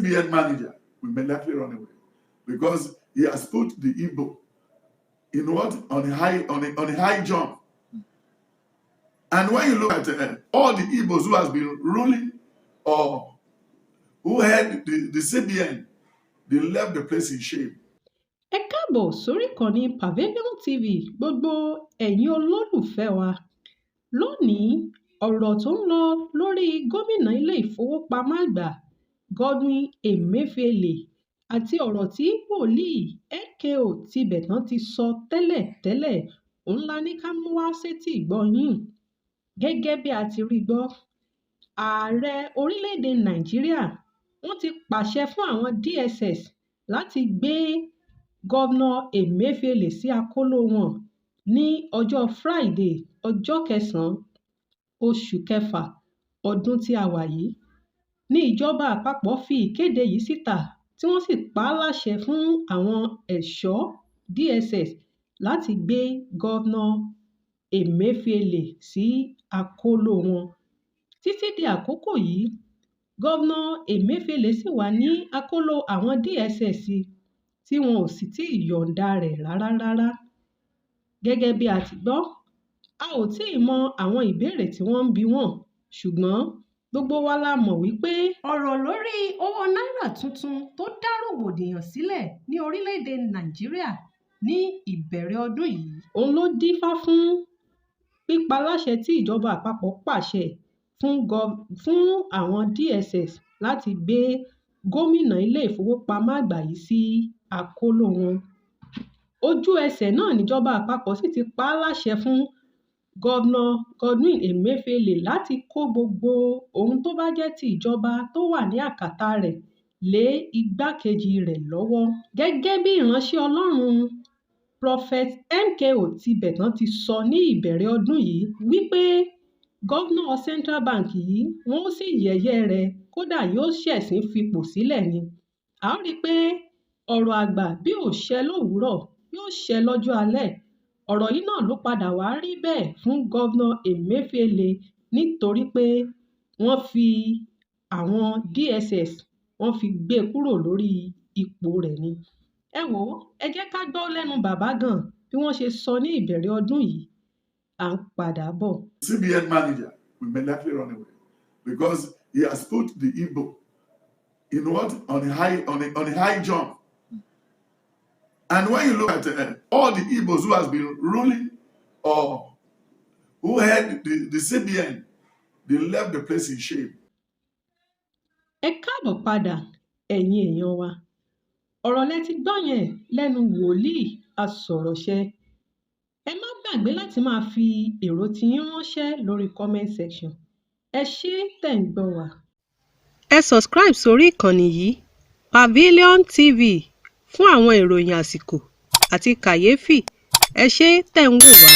CBN manager will immediately run away because he has put the Igbo in what? On a high jump. And when you look at all the Igbos who has been ruling or who had the CBN, they left the place in shame. Ẹ káàbọ̀ sórí ìkànnì Pavilion TV, gbogbo ẹ̀yin olólùfẹ́ wa. Lónìí, ọ̀rọ̀ tó ń lọ lórí gómìnà ilé ìfowópamọ́ àgbà Godwin Emefiele àti ọ̀rọ̀ tí wòlíì MKO Tibetan ti sọ tẹ́lẹ̀ tẹ́lẹ̀ òun la ní ká mú wá sétí ìgbọ́ yín. Gẹ́gẹ́ bí a ti rí gbọ́, ààrẹ orílẹ̀‐èdè Nàíjíríà wọ́n ti pàṣẹ fún àwọn DSS láti gbé Governor Emefiele sí akóló wọn ní ọjọ́ Friday, ọjọ́ kẹsàn-án oṣù kẹfà ọdún tí a wà yìí ní ìjọba àpapọ̀ fi ìkéde yìí síta, tí wọ́n sì pa á láṣẹ fún àwọn ẹ̀ṣọ́ DSS láti gbé Governor Emefiele sí akóló wọn. Títí di àkókò yìí, Governor Emefiele ṣì wà ní akóló àwọn DSS tí wọn ò sì tí ì yọ̀ǹda rẹ̀ rárá rárá. Gẹ́gẹ́ bí a ti gbọ́, a ò tí ì mọ àwọn ìbéèrè tí wọ́n ń bi wọ́n, ṣùgbọ́n gbogbo wa la mọ̀ wípé ọ̀rọ̀ lórí owó náírà tuntun tó dá rògbòdìyàn sílẹ̀ ní orílẹ̀‐èdè Nàíjíríà ní ìbẹ̀rẹ̀ ọdún yìí, òun ló dífá fún pípaláṣẹ tí ìjọba àpapọ̀ pàṣẹ fún àwọn DSS láti gbé gómìnà ilé ìfowópamọ́ àgbà yìí sí akóló wọn. Ojú ẹsẹ̀ náà níjọba àpapọ̀ sì ti pa á láṣẹ fún Governor Godwin Emefiele láti kó gbogbo ohun tó bá jẹ́ ti ìjọba tó wà ní akátá rẹ̀ lé igbákejì rẹ̀ lọ́wọ́. Gẹ́gẹ́ bí ìránṣẹ́ Ọlọ́run Prophet MKO Tibetan ti sọ ní ìbẹ̀rẹ̀ ọdún yìí wípé Governor Central Bank yìí, wọ́n ó sì yẹ̀yẹ́ rẹ̀, kódà yóò ṣẹ̀sín fipò sílẹ̀ ni. A ó rí i pé ọ̀rọ̀ àgbà bí ò ṣẹ lówùúrọ̀, yóò ṣẹ lọ́jọ́ alẹ́. Ọ̀rọ̀ yìí náà ló padà wàá rí bẹ́ẹ̀ fún Governor Emefiele, nítorí pé wọ́n fi àwọn DSS, wọ́n fi gbé e kúrò lórí ipò rẹ̀ ni. Ẹ wò ó, ẹ jẹ́ ká gbọ́ lẹ́nu bàbá gan bí wọ́n ṣe sọ ní ìbẹ̀rẹ̀ ọdún yìí. À ń padà bọ̀. CBN manager will immediately run away because he has put the Igbo in what? On a high jump. And when you look at all the Igbos who has been ruling or who had the CBN, they left the place in shame. Ẹ káàbọ̀ padà, ẹ̀yin èèyàn wa. Ọ̀rọ̀ lẹ ti gbọ́ yẹn lẹ́nu wòlíì asọ̀rọ̀ṣẹ. Ẹ má gbàgbé láti máa fi èrò tiyín ránṣẹ́ lórí comment section. Ẹ ṣé tẹ̀ ń gbọ́ wa. Ẹ subscribe sórí ìkànnì yìí, Pavilion TV, fún àwọn ìròyìn àsìkò àti kàyéfì. Ẹ ṣé tẹ̀ ń wò wá.